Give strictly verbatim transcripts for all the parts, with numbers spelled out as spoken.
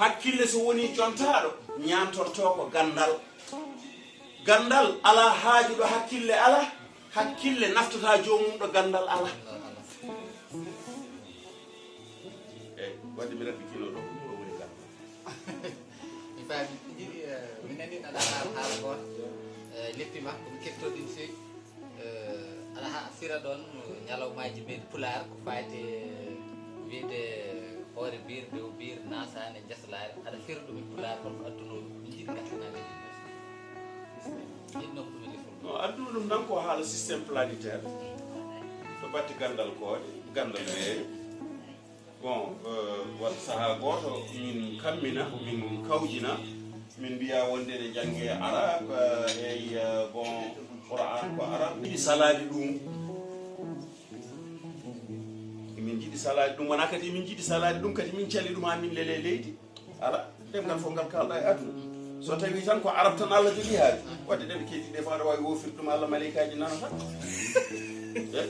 Hakkille so wonii jontaaɗo, ñaantortoo ko ganndal. Ganndal alaa haaju ɗo hakkille alaa, hakkille naftataa joomum ɗo ganndal alaa. Eyi, waɗde mi raɓɓitinoo ɗo, ɗum ɗo woni ganndal. Mi faami, mi nani aɗa haala, haala gooto, leppi ma, ko mi keɗotoo ɗum seeɗi. Aɗa ha fira ɗoon ñalawmaaji men pulaar ko faati e wiyde hoore biir, dow biir, naasaane, njaslaare. Aɗa fira ɗum e pulaar, holko addunoo ɗum? Min njiɗi ngartanaade ɗum. Yiɗnoo ko ɗum e lefol. No addunoo ɗum tan ko haala système planétaire, to batte ganndal koode, ganndal weeyo. Bon, wat sahaa gooto min kammina, min kawjina, min mbiya wonde ne jannge arab, ey, bon, Qur'an ko arab. Min njiɗi salaade ɗum. Min njiɗi salaade ɗum. Wonaa kadi min njiɗi salaade ɗum, kadi min cali ɗum haa min lele leydi. Ala, ɗemngal fof ngal kaalɗa e aduna. So tawi tan ko arab tan Allah jogii haali. Wadde ɗemɗe keedi ɗe fof aɗa waawi wofirde ɗum Allah, maleykaaji nanata. Eh?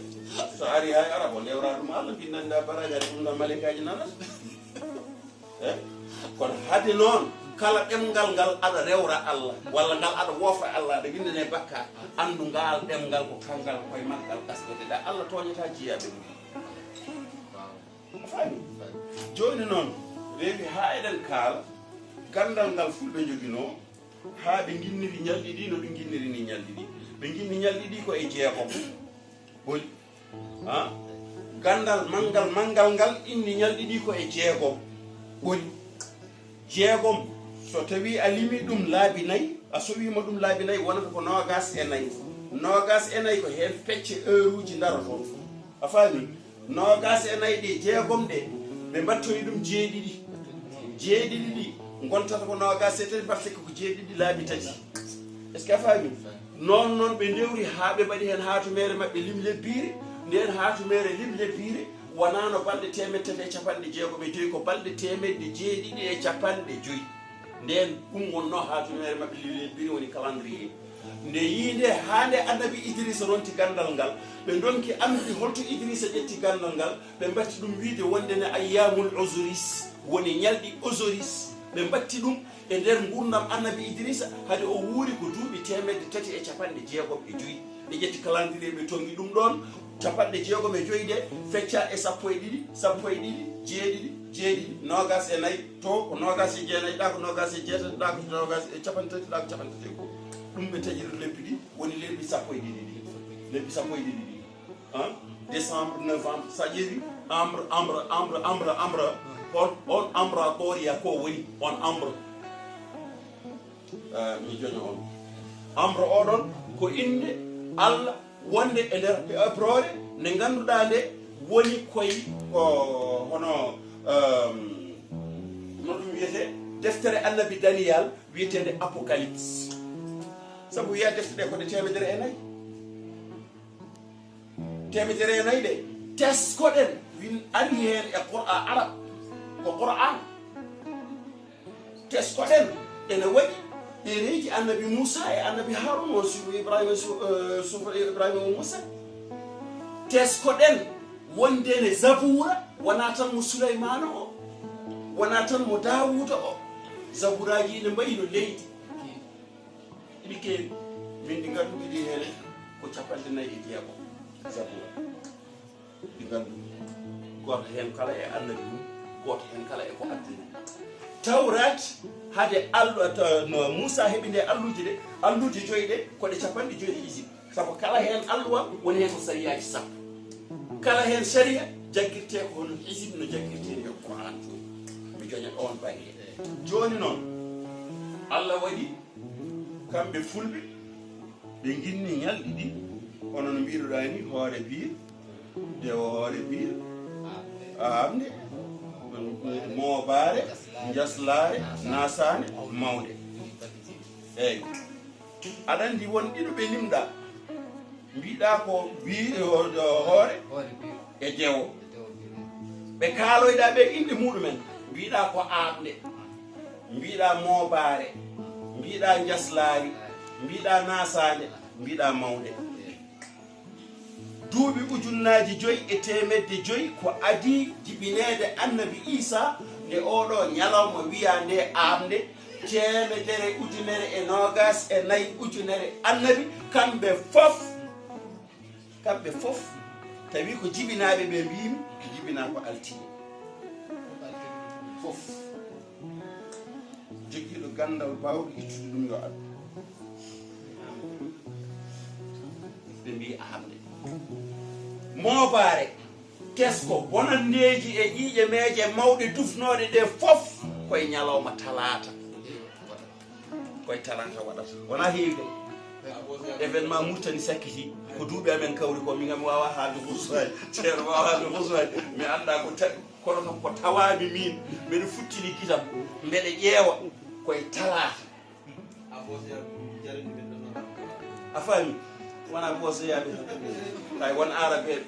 So ari hay arab o rewra ɗum Allah, mbinnda baraji aɗa ɗum ɗon maleykaaji nanata. Eh? Kono hade noon, kala ɗemngal ngal aɗa rewra Allah, walla ngal aɗa wofra Allah, aɗa winndane bakka, anndu ngal ɗemngal ko kangal koye maggal gasgete. Da Allah tooñataa jiyaaɓe mum. A faami? Jooni noon, rewi haa eɗen kaala ganndal ngal fulɓe njoginoo, haa ɓe nginniri ñalɗi ɗi no ɓe nginniri ni ñalɗi ɗi. Ɓe nginni ñalɗi ɗi ko e jeegom. Boni. Ah? Ganndal manngal manngal ngal inni ñalɗi ɗi ko e jeegom. Boni. Jeegom, so tawii a limi ɗum laabi nayi, a sowiima ɗum laabi nayi, wonata ko noogaas e nayi. Noogaas e nayi ko heen pecce heuruuji ndarotoo. A faami? Noogaas e nayi ɗe, jeegom ɗe, ɓe mbattoyi ɗum jeeɗiɗi. Jeeɗiɗi ɗi ngontata ko noogaas e tati, par ce que ko jeeɗiɗi laabi tati. Est-ce que a faami? Noon noon ɓe ndewri haa ɓe mbaɗi heen haatumeere maɓɓe lim lebbiire. Ndeen haatumeere lim lebbiire wonaano balɗe teemedde tati e capanɗe jeegom e joyi, ko balɗe teemedde jeeɗiɗi e capanɗe joyi. Ndeen ɗum wonnoo haatumeere maɓɓe lim lebbiire, woni calendrier. Nde yii nde, haa nde Annabi Idrisa ronti ganndal ngal, ɓe ndonki anndude holto Idrisa ƴetti ganndal ngal, ɓe mbatti ɗum wiyde wonde ne ayyaamul Ozoris, woni ñalɗi Ozoris. Ɓe mbatti ɗum e nder nguurndam Annabi Idrisa, hade o wuuri ko duuɓi teemedde tati e capanɗe jeegom e joyi. Ɓe ƴetti calendrier, ɓe tonngi ɗum ɗoon, capanɗe jeegom e joyi ɗe, fecca e sappo e ɗiɗi, sappo e ɗiɗi, jeeɗiɗi, jeeɗiɗi, noogaas e nayi, to ko noogaas e jeenayi, ɗa ko noogaas e jeetati, ɗa ko noogaas e capanɗe tati, ɗa ko capanɗe tati e goo. Ɗum ɓe taƴiri lebbi ɗi, woni lebbi sappo e ɗiɗi ɗi. Lebbi sappo e ɗiɗi ɗi. Hein? Décembre, novembre, sa ƴeewi ambre, ambre, ambre, ambre, ambre. On, on ambre a ɓooriya ko woni on ambre. Eh, mi joña on. Ambre oɗon ko innde Allah wonde e nder heɓroore nde ngannduɗaa nde woni koye ko hono, ehm, no ɗum wiyetee, deftere Annabi Daniyal wiyeteende Apocalypse. Sabu wiya defte ɗe ko ɗe teemedere e nayi. Teemedere e nayi ɗe, teskoɗen, win-, ari heen e Qur'an Arab, ko Qur'an. Teskoɗen, ene waɗi ɗereeji Annabi Muusa e Annabi Haarun, won suufu Ibrahima, su-, eh, suufu Ibrahima e Muusa. Teskoɗen wonde ne Zabuura wonaa tan mo Suleymaana o, wonaa tan mo Daawuuda o. Zabuuraaji ene mbayi no leydi. Iɗi keewi. Min ɗi nganndu, iɗi heen ko capanɗe nayi e jeegom Zabuura. Ɗi nganndu. Gooto heen kala e annabi mum, gooto heen kala e ko addani. Tawraat, hade allu-, ta-, no Muusa heɓi nde alluuje ɗe, alluuje joyi ɗe, ko ɗe capanɗe joyi hizib. Sabu kala heen alluwa, woni heen ko sariyaaji sappo. Kala heen sariya, jaggirtee ko hono hizib no jaggirtee e Qur'an jooni. Mi joña oon bannge. Jooni noon, Allah waɗi kamɓe fulɓe, ɓe nginni ñalɗi ɗi, hono no mbiiruɗaa ni, hoore biir, dewo hoore biir, aamnde, moobaare, njaslaare, naasaande, mawnde. Eey. Aɗa anndi won ɗiɗo ɓe limɗaa. Mbiɗaa ko biir, o, o, hoore e dewo. Ɓe kaaloyɗaa ɓe inɗe muɗumen. Mbiɗaa ko aaɓnde. Mbiɗaa moobaare. Mbiɗaa njaslaari. Mbiɗaa naasaande. Mbiɗaa mawnde. Duuɓi ujunnaaji joyi e teemedde joyi ko adii jibineede Annabi Iisaa, E oɗo ñalawma wiya nde aamde teemedere ujunere e noogas e nayi ujunere annabi, kamɓe fof, kamɓe fof tawi ko jibinaaɓe ɓe mbiymi, jibinaa ko altine. Fof jogiiɗo ganndal baawɗo ittude ɗum yo addu. Ɓe mbiyi aamde. Moobaare, tesko, bonanndeeji e ƴiiƴe meeje mawɗe dufnooɗe ɗe fof koye ñalawma talaata. Koye talaata waɗata. Wonaa heewi de. Événement Murtani sakkiti. Ko duuɓi amen kawri ko, min kam mi waawaa haalde fusfaaji. Ceerno waawaa haalde fusfaaji. Mi anndaa ko tawi. Kono kam ko tawaami min. Mbeɗa futtini gitam. Mbeɗa ƴeewa. Koye talaata. A faami? Wonaa booseyaaɓe tan. Tawi won aarabeeɓe.